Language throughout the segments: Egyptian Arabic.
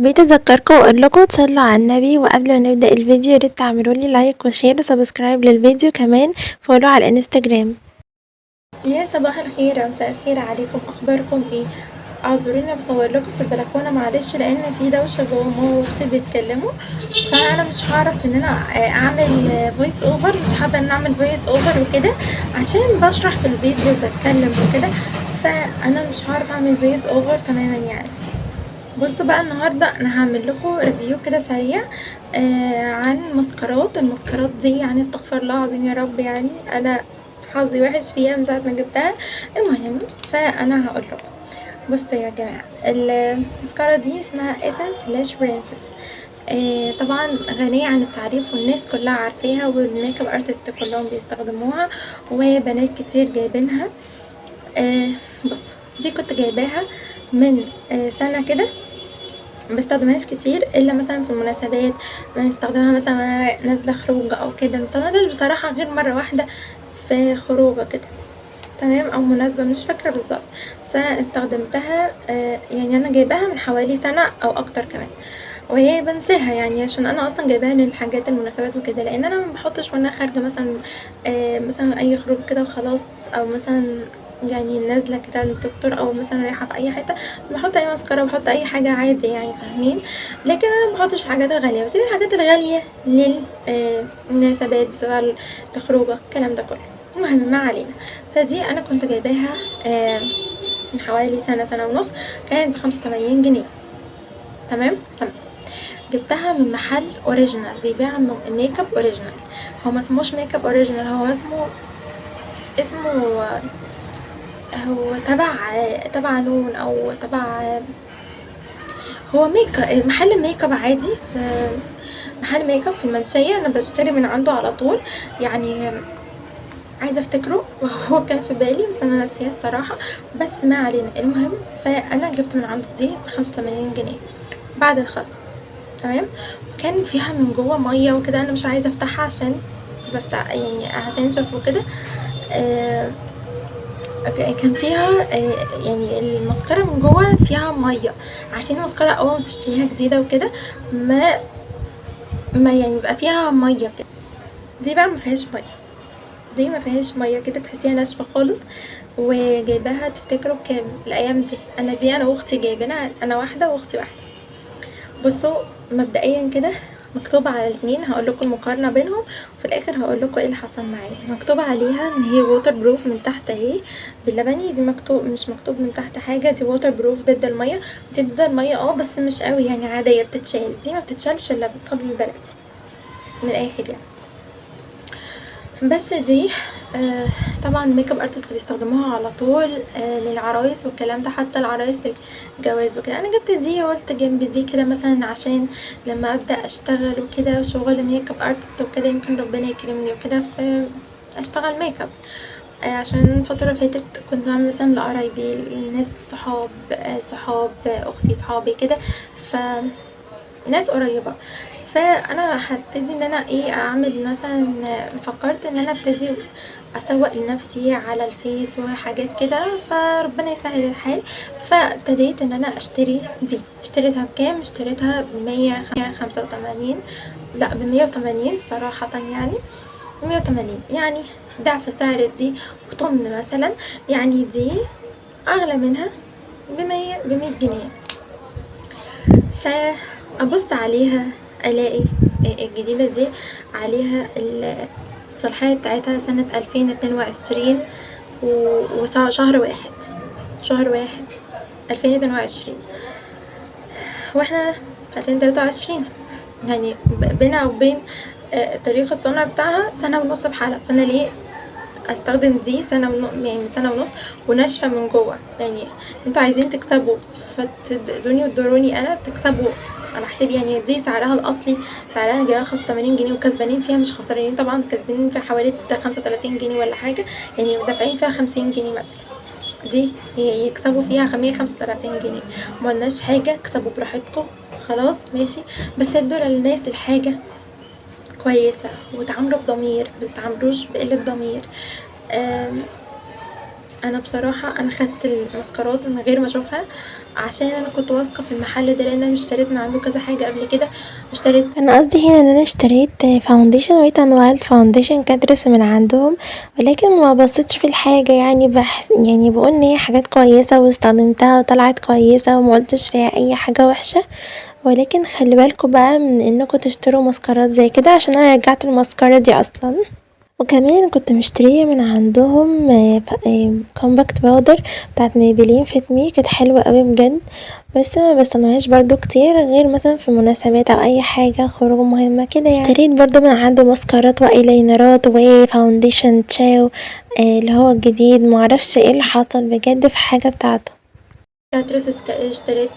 حبيت اذكركم واقول لكم تصلوا على النبي. وقبل ما نبدا الفيديو ياريت تعملوا لي like و share و subscribe للفيديو، كمان follow على الانستجرام. يا صباح الخير، مساء الخير عليكم، اخباركم ايه؟ اعذروني بصور لكم في البلكونه معلش، لان في دوشه جوه، ماما واختي بيتكلموا، فانا مش هعرف ان انا اعمل voice over. مش حابة ان اعمل voice over وكده عشان بشرح في الفيديو وبتكلم وكده، فانا مش هعرف اعمل voice over تماما يعني. بصوا بقى، النهارده انا هعمل لكم review كده سريع عن ماسكارات. الماسكارات دي يعني استغفر الله العظيم يا رب، يعني انا حظي وحش فيها من ساعة ما جبتها. المهم، فانا هقول لكم. بصوا يا جماعه، الماسكارا دي اسمها Essence Lash Princess. طبعا غنية عن التعريف والناس كلها عارفاها، وال makeup artist كلهم بيستخدموها، وبنات كتير جايبينها. بصوا، دي كنت جايباها من سنة كده، بستخدمهاش كتير الا مثلا في المناسبات، بستخدمها مثلا وانا نازله خروجه او كده. مستخدمتهاش بصراحة غير مرة واحدة في خروجه كده، تمام، او مناسبه، مش فاكره بالظبط، بس انا استخدمتها يعني انا جايباها من حوالي سنة او اكتر كمان، وهي بنساها يعني عشان انا اصلا جايباها للحاجات المناسبات وكده، لان انا ما بحطش وانا خارجه مثلا مثلا اي خروج كده وخلاص، او مثلا يعني نازله كده عند الدكتور، او مثلا رايحة في اي حته، بحط اي ماسكارا، بحط اي حاجة عادي يعني، فاهمين؟ لكن انا ما بحطش الحاجات الغاليه، بسيب الحاجات الغالية للمناسبات، بسبب الخروجه، الكلام ده كله. المهم، ما علينا. فدي انا كنت جايباها من حوالي سنه، سنة ونص، كانت ب85 جنيه. تمام. جبتها من محل original بيبيع makeup original. هو ما اسموش makeup original، هو اسمه هو تبع نون او تبع هو make محل ميك اب عادي، في محل ميك اب في المنشية، انا بشتري من عنده على طول. يعني عايزة افتكره وهو كان في بالي بس انا ناسياه الصراحة، بس ما علينا. المهم، فانا جبت من عنده دي ب85 جنيه بعد الخصم، تمام. كان فيها من جوه مية وكده، انا مش عايزة افتحها عشان بفتح يعني هتنشف وكده. كان فيها يعني المسكرة من جوه فيها مية. عارفين المسكرة اول ما تشتريها جديدة وكده ما يعني بيبقى فيها مية كده؟ دي بقى ما فيهاش مية، دي ما فيهاش مية كده، تحسيها ناشفة خالص. وجايباها تفتكروا بكام الايام دي؟ انا دي انا واختي جايبينها، انا واحدة واختي واحدة. بصوا، مبدئيا كده مكتوب على الاتنين، هقول لكم المقارنة بينهم وفي الاخر هقول لكم ايه اللي حصل معايا. مكتوب عليها ان هي waterproof من تحت اهي باللبني. دي مكتوب مش مكتوب من تحت حاجه. دي waterproof ضد الميه، دي ضد المية بس مش قوي يعني، عادية بتتشال. دي ما بتتشالش الا بالطبل البلدي من الاخر يعني. بس دي طبعا makeup artist بيستخدموها على طول للعرايس والكلام ده، حتى العرايس الجواز وكده. انا جبت دي وقلت جنب دي كده مثلا عشان لما ابدا اشتغل وكده شغل makeup artist وكده، يمكن ربنا يكرمني وكده اشتغل ميك اب عشان الفترة اللي فاتت كنت بعمل مثلا لقرايبي، الناس صحاب صحاب اختي، صحابي كده، ف ناس قريبة. فانا هبتدي ان انا ايه اعمل مثلا، فكرت ان انا ابتدي اسوق لنفسي على الفيس وحاجات كده، فربنا يسهل الحال. فابتديت ان انا اشتري دي. اشتريتها بكام؟ اشتريتها ب185، لا، ب180 صراحة، يعني 180، يعني ضعف سعر دي وتمن مثلا، يعني دي اغلى منها ب100 جنيه. فابص عليها الاقي الجديدة دي عليها الصلاحية بتاعتها سنة 2022 وشهر واحد، شهر واحد 2022، واحنا في 2023، يعني بينها وبين تاريخ الصنع بتاعها سنة ونص بحالها. فانا ليه استخدم دي سنة ونص؟ يعني سنة ونص وناشفة من جوه. يعني انتوا عايزين تكسبوا فتأذوني وتضروني انا، بتكسبوا على حسابي يعني. دي سعرها الاصلي، سعرها جاية 85 جنيه وكسبانين فيها، مش خسرانين طبعا، كسبانين فيها حوالي 35 جنيه ولا حاجة، يعني دافعين فيها 50 جنيه مثلا. دي يكسبوا فيها 135 جنيه، مقلناش حاجة، اكسبوا براحتكم، خلاص ماشي، بس ادوا للناس الحاجة كويسة وتعاملوا بضمير، متعاملوش بقلة ضمير. انا بصراحة انا خدت الماسكارات من غير ما اشوفها، عشان انا كنت واثقة في المحل ده، لان انا اشتريت من عنده كذا حاجة قبل كده. اشتريت، انا قصدي هنا ان انا اشتريت foundation Wet n Wild foundation Catrice من عندهم، ولكن ما بصيتش في الحاجة، يعني بحس يعني بقول ان هي حاجات كويسة واستخدمتها وطلعت كويسة وما قلتش فيها اي حاجة وحشة. ولكن خلي بالكم بقى من انكم تشتروا ماسكارات زي كده، عشان انا رجعت الماسكارا دي اصلا. وكمان كنت مشتريه من عندهم compact powder بتاعت Maybelline Fit Me، كانت حلوة قوي بجد، بس ما بستخدمهاش برضو كتير غير مثلا في مناسبات او اي حاجة خروج مهمة كده يعني. اشتريت برضو من عنده ماسكارات وايلاينرات و foundation تشاو اللي هو الجديد، معرفش ايه اللي حصل بجد في حاجة بتاعته. Catrice، اشتريت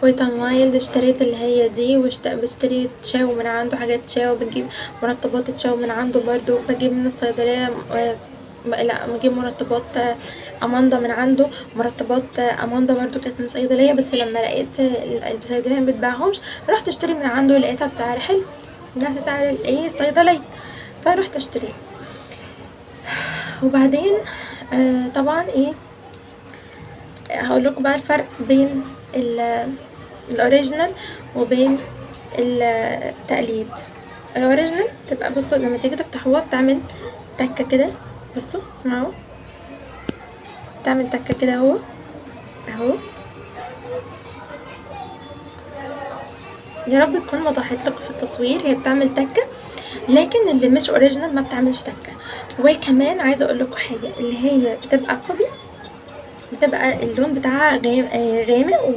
Wet n Wild، اشتريت اللي هي دي، بشتري تشاو من عنده، حاجات تشاو، بجيب مرطبات تشاو من عنده برضو، بجيب من الصيدلية، لا بجيب مرطبات اماندا من عنده، مرطبات اماندا برضو كانت من صيدلية، بس لما لقيت الصيدلية ما بتبيعهمش رحت اشتري من عنده، لقيتها بسعر حلو نفس سعر الصيدلية، فروحت اشتري. وبعدين طبعا هقول لكم بقى الفرق بين ال original وبين التقليد. ال original تبقى بصوا لما تيجي تفتحوها بتعمل تكه كده، بصوا اسمعوا، بتعمل تكه كده اهو اهو، يا رب تكون وضحت لكم في التصوير، هي بتعمل تكه. لكن اللي مش original ما بتعملش تكه. وكمان عايزه اقول لكم حاجة، اللي هي بتبقى copy بتبقى اللون بتاعها غامق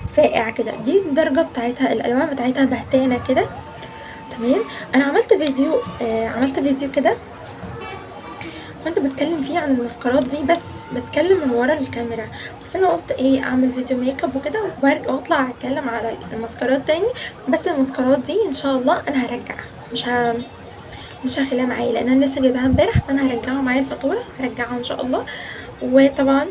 وفاقع كده، دي الدرجة بتاعتها، الالوان بتاعتها بهتانه كده، تمام. انا عملت فيديو كده كنت بتكلم فيه عن الماسكارات دي، بس بتكلم من ورا الكاميرا، بس انا قلت اعمل فيديو ميك اب وكده وارجع واطلع اتكلم على الماسكارات تاني. بس الماسكارات دي ان شاء الله انا هرجعها، مش هخليها معايا لان انا لسه جايباها امبارح، فانا هرجعها معايا الفاتورة، هرجعها ان شاء الله. وطبعا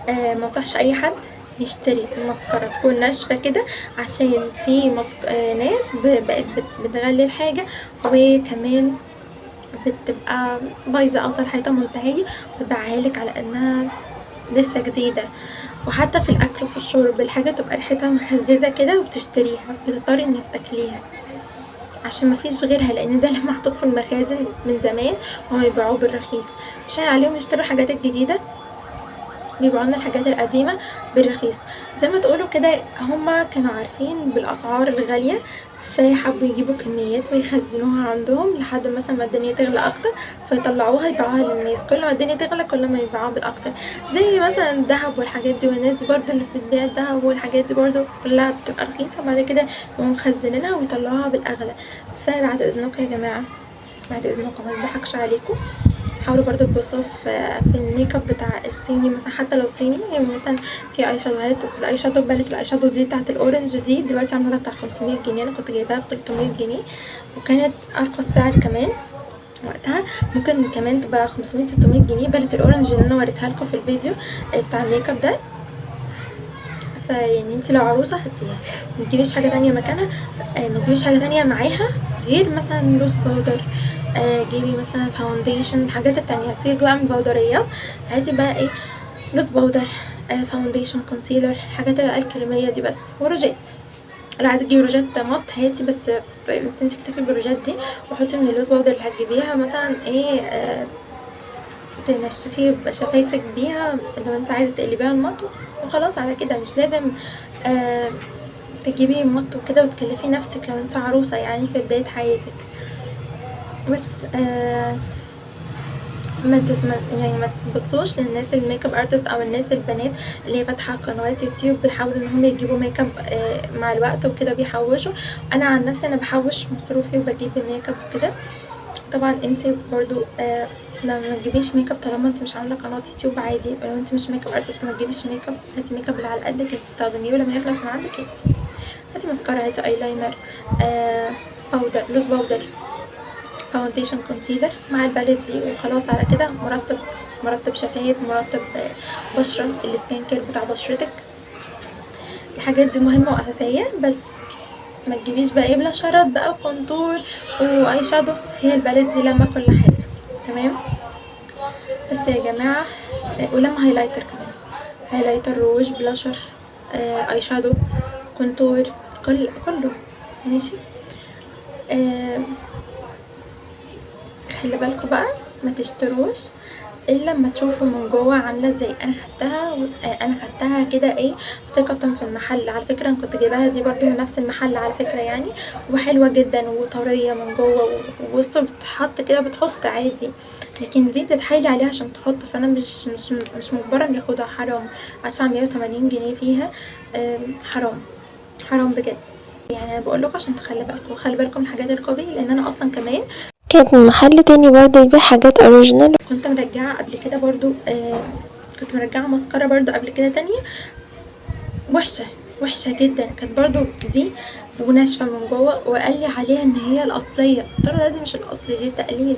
ما انصحش اي حد يشتري الماسكارا تكون ناشفة كده، عشان في ناس بقت بتغلي الحاجة، وكمان بتبقى بايظة او صلاحيتها منتهية وتبيعها لك على انها لسه جديدة. وحتى في الاكل وفي الشرب الحاجة تبقى ريحتها مخززه كده وبتشتريها، بتضطري انك تاكليها عشان مفيش غيرها، لان ده اللي محطوط في المخازن من زمان وهم يبيعوه بالرخيص. مش عليهم يشتروا الحاجات الجديدة، بيبيعوا لنا الحاجات القديمة بالرخيص. زي ما تقولوا كده هما كانوا عارفين بالاسعار الغالية، فحبوا يجيبوا كميات ويخزنوها عندهم لحد مثلا ما الدنيا تغلى اكتر فيطلعوها يبيعوها للناس. كل ما الدنيا تغلى كل ما يبيعوها بالاكتر، زي مثلا الذهب والحاجات دي، والناس دي برضو اللي بتبيع الذهب والحاجات دي برضو كلها بتبقى رخيصة، بعد كده يقوموا مخزنينها ويطلعوها بالاغلى. فبعد اذنكم يا جماعة، بعد اذنكم ما تضحكش عليكم، حاولوا برضو تبصوا في الميك اب بتاع الصيني مثلا، حتى لو صيني. يعني مثلا في eye shadow هات، في ال eye shadow palette ال eye shadow دي بتاعت ال orange دي دلوقتي عامله بتاع 500 جنيه، انا كنت جايباها ب 300 جنيه وكانت ارخص سعر كمان وقتها، ممكن كمان تبقى 500 600 جنيه palette ال orange اللي انا وريتها لكم في الفيديو بتاع الميك اب ده. فيعني انت لو عروسه هاتيها، ما تجيبيش حاجة تانية مكانها، ما تجيبيش حاجة تانية معاها غير مثلا loose powder، جيبي مثلا foundation، الحاجات التانية سيبك بقى من البودريات، هاتي بقى loose powder، foundation، concealer، الحاجات بقى الكريميه دي بس، وروجات. لو عايزه تجيبي روجات matte هاتي، بس انت اكتفي بالروجات دي، وحطي من ال loose powder اللي هتجيبيها مثلا تنشفي شفايفك بيها لو انت عايزه تقلبيها ال matte، وخلاص على كده. مش لازم تجيبي matte وكده وتكلفي نفسك لو انت عروسه يعني في بداية حياتك. بس يعني ما تبصوش للناس ال makeup artist او الناس البنات اللي هي فاتحة قنوات يوتيوب بيحاولوا ان هم يجيبوا ميك اب مع الوقت وكده بيحوشوا. انا عن نفسي انا بحوش مصروفي وبجيب ميك اب وكده. طبعا انت برضو لما ما تجيبيش ميك اب طالما انت مش عامله قناة يوتيوب عادي، لو انت مش makeup artist ما تجيبيش ميك اب، هاتي ميك اب اللي على قدك اللي تستخدميه، ولما يخلص من عندك هاتي، هاتي ماسكارا، هاتي ايلاينر، powder، loose powder، foundation، concealer مع ال palette دي، وخلاص على كده. مرطب شفايف، مرطب بشره، ال skin care بتاع بشرتك، الحاجات دي مهمة واساسية. بس ما تجيبيش بقى بلاشرات بقى و contour و eye shadow، هي ال palette دي لما كل حاجة تمام. بس يا جماعة. ولما highlighter كمان، highlighter، روج، بلاشر، eye shadow، contour، كله ماشي. خلي بالكم بقى ما تشتروش الا لما تشوفوا من جوه عامله ازاي. انا خدتها كده ايه ثقة في المحل. على فكرة انا كنت جايباها دي برضو من نفس المحل على فكرة يعني، وحلوه جدا وطريه من جوه، وبصوا بتحط كده، بتحط عادي، لكن دي بتتحايلي عليها عشان تحط. فانا مش مجبرة اني اخدها، حرام ادفع 180 جنيه فيها. حرام حرام بجد يعني. انا بقول لكم عشان تخلي بالكم، خلي بالكم من حاجات ال copy، لان انا اصلا كمان كانت من محل تاني برضه يبيع حاجات original. كنت مرجعه قبل كده برضو، كنت مرجعه ماسكارا برضو قبل كده تانية، وحشة وحشة جدا كانت برضو دي، وناشفه من جوه، وقال لي عليها ان هي الاصلية. قلت له لا دي مش الاصلي، دي تقليد.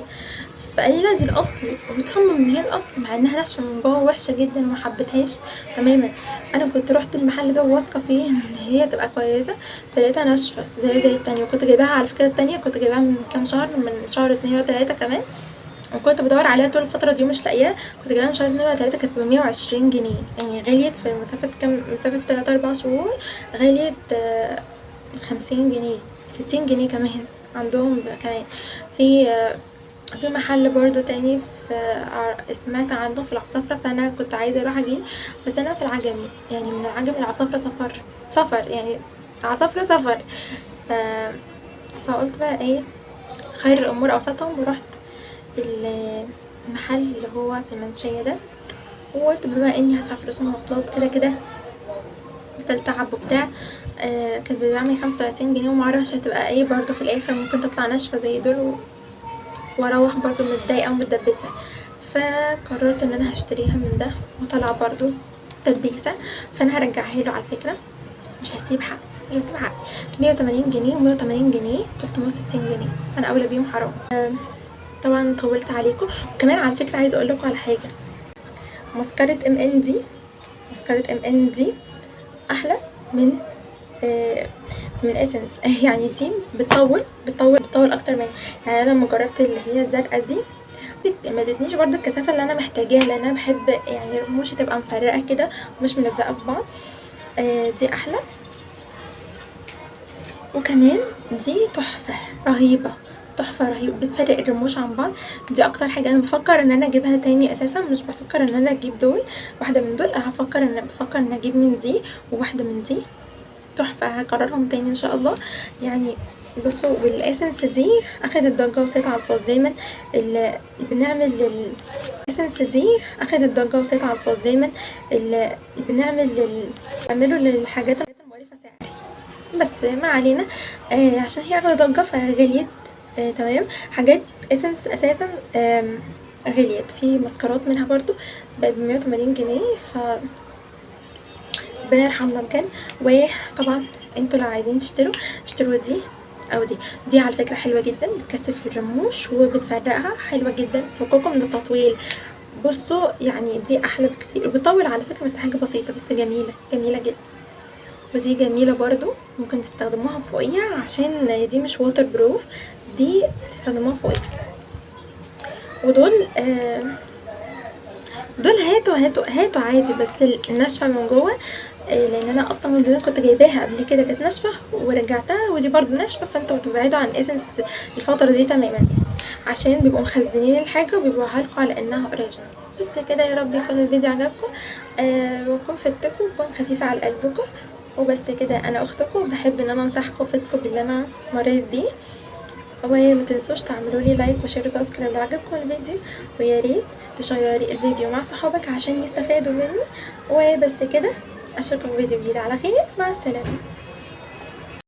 فقال لي لا دي الاصلي، وتصمم ان هي الاصل مع انها ناشفة من جوه وحشة جدا وما حبيتهاش تماما. انا كنت رحت المحل ده وواثقه فيه ان هي تبقى كويسة، فلقيتها ناشفة زي التانية. وكنت جايباها على فكرة التانية كنت جايباها من كام شهر، من شهر 2 ولا 3 كمان، وكنت بدور عليها طول الفترة دي ومش لاقياها. كنت جايباها من شهر 2 ولا 3، كانت ب120 جنيه، يعني غليت في مسافة كام، مسافة 3 4 شهور غليت 50 جنيه، 60 جنيه كمان عندهم كمان. في محل برضو تاني في سمعت عنه في العصافرة، فانا كنت عايزة اروح اجيب، بس انا في العجمي يعني، من العجمي العصافرة سفر سفر يعني، عصافرة سفر. فقلت بقى ايه، خير الامور اوسطهم، ورحت المحل اللي هو في المنشية ده، وقلت بما اني هدفع فلوس المواصلات كده كده بدل تعب وبتاع. كانت بتعمل 35 جنيه، ومعرفش هتبقى ايه برضو في الاخر، ممكن تطلع ناشفة زي دول واروح برضو متضايقة ومتدبسة. فقررت ان انا هشتريها من ده، وطلع برضو تدبيسة، فانا هرجعها له على فكرة، مش هسيب حق، مش هسيب حق. 180 جنيه و180 جنيه، 360 جنيه، انا اولى بيهم حرام. طبعا طولت عليكم. وكمان على فكرة عايزة اقول لكم على حاجة، ماسكارة MND، ماسكارة MND احلى من Essence. يعني دي بتطول بتطول بتطول اكتر من، يعني انا لما جربت اللي هي الزرقاء دي ما ادتنيش برضو الكثافة اللي انا محتاجاها، لان انا بحب يعني رموشي تبقى مفرقه كده ومش ملزقه في بعض. دي احلى. وكمان دي تحفة رهيبة، تحفة رهيبة، بتفرق الرموش عن بعض. دي اكتر حاجة انا بفكر ان انا اجيبها تاني اساسا، مش بفكر ان انا اجيب دول، واحدة من دول انا بفكر ان اجيب من دي وواحدة من دي، تحفة، هكررهم تاني ان شاء الله. يعني بصوا، وال Essence دي اخدت ضجه وصيت على الفاضي، دايما اللي بنعمل ال Essence دي اخدت ضجه وصيت على الفاضي، دايما اللي بنعمله للحاجات المقرفه سعر، بس ما علينا. عشان هي اخدت ضجه فغليت. تمام. حاجات Essence اساسا غليت، في ماسكارات منها برضو بقت ب180 جنيه، ف ربنا يرحمنا بجد. وطبعا انتوا لو عايزين تشتروا اشتروا دي او دي، دي على فكرة حلوة جدا، بتكثف الرموش وبتفرقها، حلوة جدا، فككم من التطويل. بصوا يعني دي احلى بكتير، وبتطول على فكرة بس حاجة بسيطة، بس جميلة جميلة جدا. ودي جميلة برضو، ممكن تستخدموها فوقيها عشان دي مش waterproof، دي تستخدموها فوقيها. ودول دول هاتوا هاتوا هاتوا عادي، بس الناشفه من جوه، لان انا اصلا اللي كنت جايباها قبل كده كانت ناشفة ورجعتها، ودي برضو ناشفة. فانتوا تبعدوا عن Essence الفترة دي تماما يعني، عشان بيبقوا مخزنين الحاجة وبيبيعوها لكم على انها original. بس كده، يا رب يكون الفيديو عجبكم، ويكون فدتكم ويكون خفيف على قلبكم. وبس كده، انا اختكم، بحب ان انا انصحكم وافيدكم باللي انا مريت بيه. وما تنسوش تعملوا لي like و share و subscribe لو عجبكم الفيديو، ويا ريت تشيري الفيديو مع صحابك عشان يستفادوا مني. وبس كده، اشوفكم في فيديو جديد على خير، مع السلامة.